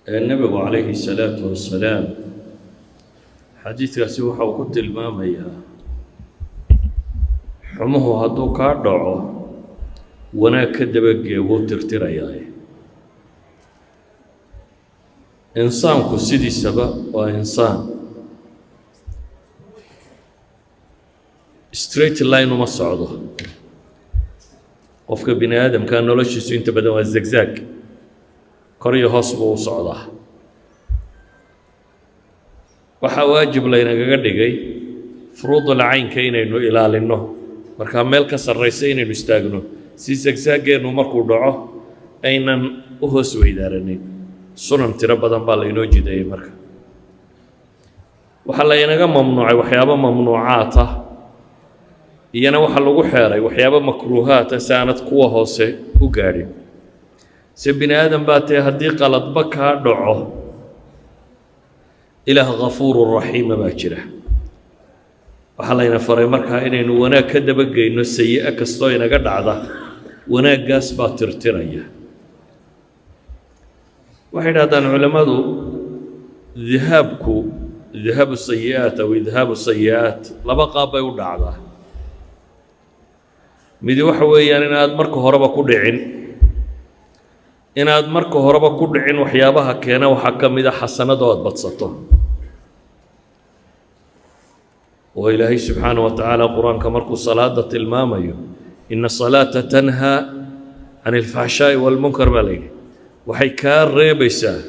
Nebigu calayhi salaatu wasalaam xadiidkaasi waxa uu ku tilmaamayaa, xumuhu hadduu kaa dhaco, wanaag ka dabagee, wuu tirtirayaa. Insaanku sidiisaba waa insaan straight line uma socdo. Qofka bini aadamka noloshiisu inta badan waa zigzag, kor iyo hoos buu u socdaa. Waxaa waajib laynagaga dhigay furuudul caynka inaynu ilaalinno, markaa meel ka sarraysa inaynu istaagno, si zigzageennu markuu dhaco aynan u hoos weydaaranin. Sunan tiro badan baa laynoo jideeyey. Marka waxaa laynaga mamnuucay waxyaabo mamnuucaata, iyana waxaa lagu xeeray waxyaabo makruuhaata, si aanad kuwa hoose u gaadhin. Se bini aadam baa tee, haddii qaladba kaa dhaco, Ilaah ghafuuru raxiima baa jira. Waxaa layna faray markaa inaynu wanaag ka dabageyno sayi-o kastoo inaga dhacda. Wanaaggaas baa tirtiraya. Waxay idhahdaan culammadu, dahaabku, dahaabu sayi-aat aw idhaabu sayi-aat, laba qaab bay u dhacdaa. Midi waxa weeyaan inaad marka horeba ku dhicin. Inaad marka horeba ku dhicin waxyaabaha keena waxaa ka mid a xasanado aad badsato, oo Ilaahay subxaanaه wa tacaala Qur-aanka markuu salaada tilmaamayo, "Ina salaata tanhaa can alfaxshaa'i walmunkar" baa la yidhi. Waxay kaa reebaysaa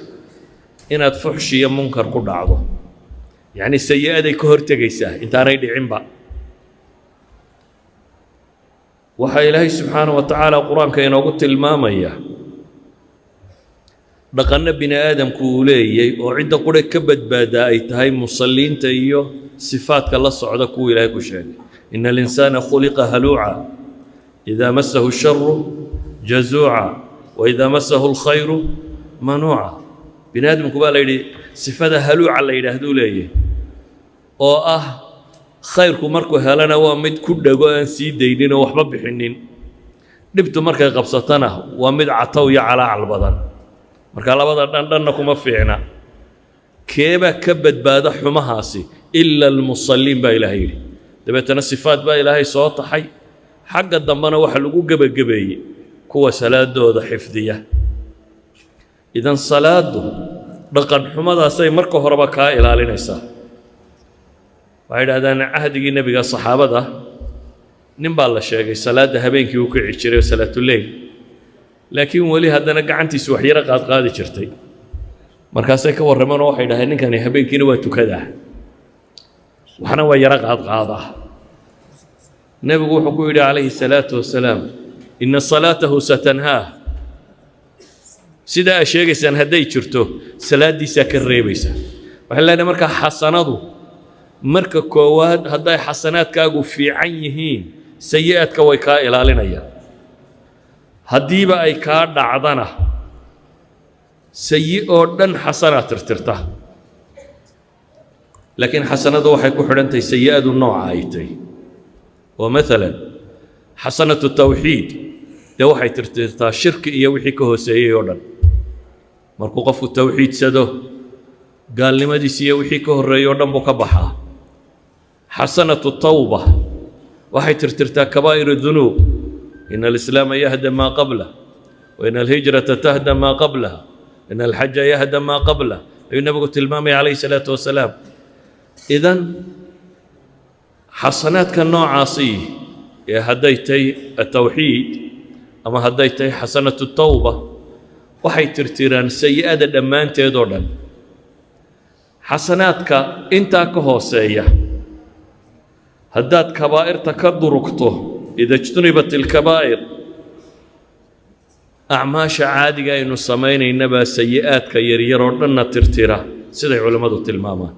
inaad fuxshi iyo munkar ku dhacdo, yacni sayi-aday ka hortegaysaa intaanay dhicinba. Waxaa Ilaahay subxaanaه wa tacaala Qur-aanka inoogu tilmaamaya dhaqanno bini aadamku uu leeyay, oo cidda qure ka badbaadaa ay tahay musalliinta iyo sifaadka la socda kuwa Ilaahay ku sheegay: "Ina alinsaana khuliqa haluuca, idaa masahu sharu jazuuca wa idaa masahu alkhayru manuuca." Bini aadamku baa la yidhi sifada haluuca la yidhaahduu leeyahy, oo ah khayrku markuu helana waa mid ku dhego, aan sii daynin oo waxba bixinin. Dhibtu markay qabsatana waa mid catow iyo calaacal badan. Marka labada dhan dhanna kuma fiicna. Keebaa ka badbaada xumahaasi? "Ila almusalliin" baa Ilaahay yidhi. Dabeetana sifaad baa Ilaahay soo taxay, xagga dambena waxa lagu gebagabeeyey kuwa salaadooda xifdiya. Idan salaadu dhaqan xumadaasay marka horeba kaa ilaalinaysaa. Waxay idhahdaan, cahdigii Nebiga saxaabada nin baa la sheegay salaadda habeenkii u kici jiray salaatuleyl, laakiin weli haddana gacantiisu waxyaro qaadqaadi jirtay. Markaasay ka warrameen oo waxay dhaheen, ninkani habeenkiina waa tukadaa, waxna waa yaro qaadqaadaa. Nebigu wuxuu ku yidhi calayhi salaatu wasalaam, "Ina salaatahu satanhaah." Sidaa aa sheegaysaan hadday jirto, salaaddiisaa ka reebaysa. Waxay leenahay markaa, xasanadu marka koowaad, hadday xasanaadkaagu fiican yihiin, sayi-aadka way kaa ilaalinayaan. Haddiiba ay kaa dhacdana, sayi oo dhan xasanaa tirtirta. Laakiin xasanadu waxay ku xidhan tahay sayi-adu nooca ay tahy. Oo maalan xasanatu tawxiid dee waxay tirtirtaa shirki iyo wixii ka hooseeyey oo dhan. Markuu qofku tawxiidsado, gaalnimadiisi iyo wixii ka horreeyey o dhan buu ka baxaa. Xasanatu tawba waxay tirtirtaa kabaa'ir dunuub. "Ina alislaama yahda maa qablah, wa ina alhijrata tahda maa qablaha, ina alxaja yahda maa qablah" ayuu Nebigu tilmaamaya calayhi salaatu wasalaam. Idan xasanaadka noocaasi ee hadday tahay atawxiid ama hadday tahay xasanatu tawba, waxay tirtiraan sayi-ada dhammaanteed oo dhan. Xasanaadka intaa ka hooseeya, haddaad kabaa'irta ka durugto, ida ijtunibat ilkabaa'ir, acmaasha caadiga aynu samaynaynabaa sayi-aadka yaryar oo dhanna tirtira, siday culammadu tilmaamaan.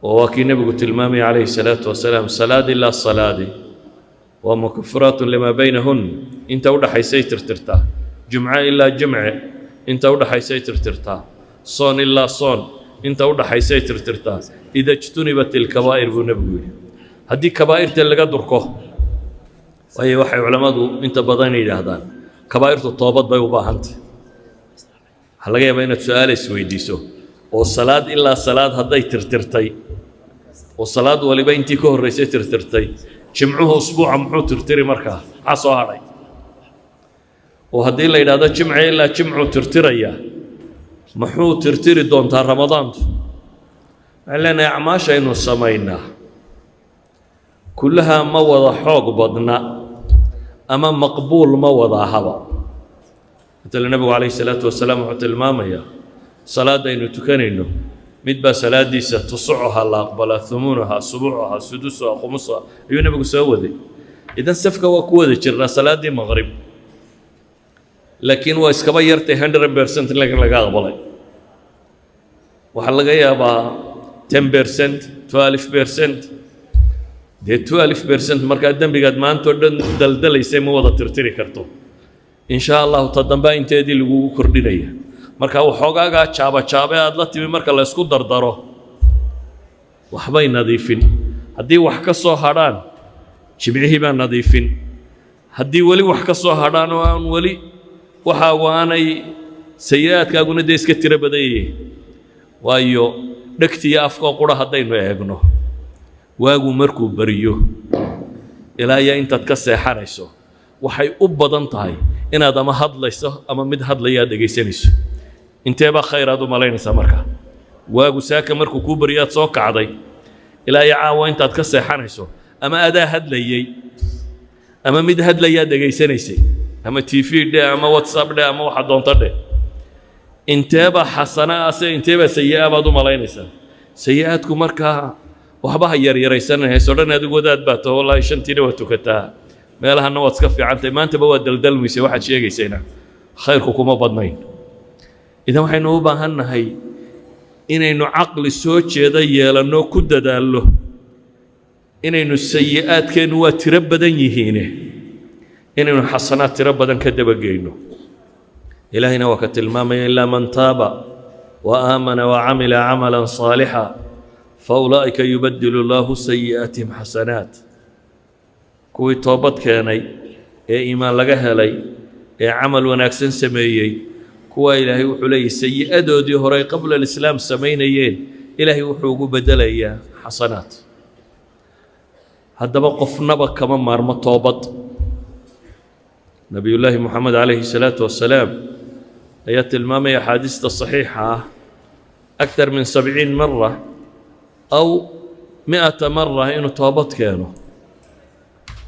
Oo waa kii Nebigu tilmaamaya calayhi salaatu wasalaam, salaad ilaa salaadi waa mukafiraatun limaa baynahun, inta u dhaxaysay tirtirtaa. Jumco ilaa jimce inta u dhaxaysay tirtirtaa. Soon ilaa soon inta u dhaxaysay tirtirtaa. "Ida ijtunibat ilkabaa'ir" buu Nebigu yidhi, haddii kabaa'irta laga durko. Waayo, waxay culammadu inta badan yidhaahdaan, kabaa'irtu toobad bay u baahantay. Waxaa laga yaabaa inaad su-aal isweydiiso oo salaad ilaa salaad hadday tirtirtay, oo salaad waliba intii ka horraysay tirtirtay, jimcuhu usbuuca muxuu tirtiri? Markaa maxaa soo hadhay? Oo haddii la yidhaahdo jimce ilaa jimcuu tirtiraya, muxuu tirtiri doontaa ramadaantu? Waxaan leenahay, acmaashaynu samaynaa kullahaa ma wada xoog badna ama maqbuul ma wada ahaba. Matala, nebigu calayhi salaatu wasalaam wuxuu tilmaamayaa salaadaynu tukanayno mid baa salaadiisa tusucuha la aqbalaa, humunuha, subucuha, sudusuha, khumusuha ayuu nebigu soo waday. Idan safka waa ku wada jirnaa salaaddii maqrib, laakiin waa iskaba yartay 100% laga aqbalay. Waxaa laga yaabaa 10%, 12%. Dee 12% markaa dembigaad maanta oo dhan daldalaysay ma wada tirtiri karto. In shaa Allahu ta dambaa inteedii lagugu kordhinaya. Marka waxoogaagaa jaaba jaabe aad la timi marka la isku dardaro waxbay nadiifin. Haddii wax ka soo hadhaan, jimcihii baa nadiifin. Haddii weli wax ka soo hadhaan oo aan weli waxaagu aanay sayi-aadkaaguna dee iska tiro badan yihiin, waayo dhegtiyo afkoo qura haddaynu eegno, waagu markuu beriyo ilaa iyo intaad ka seexanayso, waxay u badan tahay inaad ama hadlayso ama mid hadlaya aad dhegaysanayso. Intee baa khayr aad u malaynaysaa? Marka waagu saaka markuu kuu baryo aad soo kacday ilaa iyo caawa intaad ka seexanayso, ama adaa hadlayey ama mid hadlayaad dhegaysanaysay, ama TV dheh ama WhatsApp dheh ama waxa doonto dheh, inteebaa xasana ah se inteebaa sayi-a baad u malaynaysaa? Sayi-aadku markaa waxba ha yaryaraysanayso dhan. Adigu wadaad baa taho, wallaahi shantiina waa tukataa, meelahana waad iska fiicantahay, maantaba waa daldalmaysay, waxaad sheegaysayna khayrku kuma badnayn. Idan waxaynu u baahan nahay inaynu caqli soo jeeda yeelanno, ku dadaallo inaynu sayi-aadkeennu waa tiro badan yihiine inaynu xasanaad tiro badan ka dabageyno. Ilaahayna waa ka tilmaamaya: إلا من تاب وآمن وعمل عملا صالحا فأولئك يبدل الله سيئاتهم حسنات. Kuwii toobad keenay ee iimaan laga helay ee camal wanaagsan sameeyey, kuwaa Ilaahay wuxuu leeyahy sayi-adoodii horey qabla alislaam samaynayeen Ilaahay wuxuu ugu beddelayaa xasanaad. Haddaba qofnaba kama maarmo toobad. Nebiyullaahi Moxamed calayhi salaatu wasalaam ayaa tilmaamaya axaadiista saxiixa ah أكثر من 70 مرة أو 100 مرة inuu toobad keeno,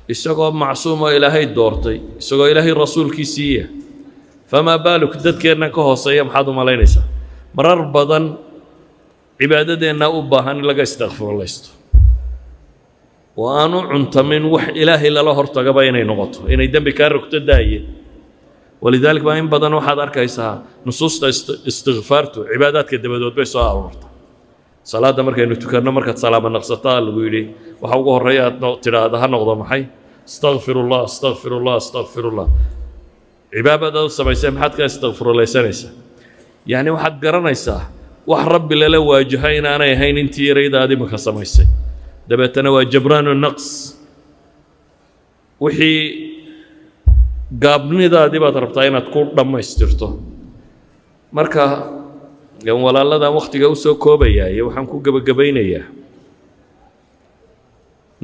isagoo macsuumoo Ilaahay doortay, isagoo Ilaahay rasuulkiisiiya. فما بالك dadkeenna ka hooseeya? Maxaad u malaynaysaa? Marar badan cibaadadeenna u baahan in laga istakfurlaysto oo aan u cuntamin wax Ilaahay lala hortagaba inay noqoto, inay dembi kaa rogto daaye. ولذلك baa in badan waxaad arkaysaa nusuusta istikfaartu cibaadaadka dabadood bay soo aroorta. Salaadda markaynu tukanno, markaad salaama naqsataa lagu yidhi waxa ugu horreeya aad tidhaahda ha noqdo maxay? Astaqfir Allah, astaqfir Allah, astaqfir Allah. Cibaadadaad u samaysay maxaad ka istakfirulaysanaysaa? Yacni waxaad garanaysaa wax Rabbi lala waajaho inaanay ahayn intii yarayda aad imika samaysay. Dabeetana waa جبران النقص, wixii gaabnidaadii baad rabtaa inaad ku dhammaystirto. Marka walaaladan wakhtiga usoo koobayaa iyo waxaan ku gebagabaynayaa,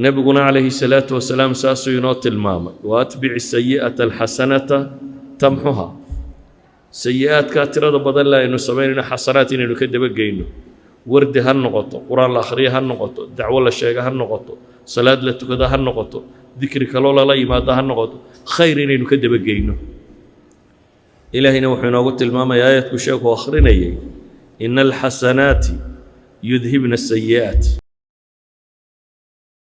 nebiguna calayhi salaatu wasalaam saasuu inoo tilmaamay: وأتبع السيئة الحسنة تمحها. Sayi-aadkaa tirada badan le aynu samaynayno xasanaad inaynu ka dabageyno, wardi ha noqoto, qur-aan la akhriyo ha noqoto, dacwo la sheega ha noqoto, salaad la tukada ha noqoto, dikri kaloo lala yimaado ha noqoto, khayr inaynu ka dabageyno. Ilaahayna wuxuu inoogu tilmaamaya aayadku sheekhu akhrinayay: إن الحسنات يذهبن السيئات.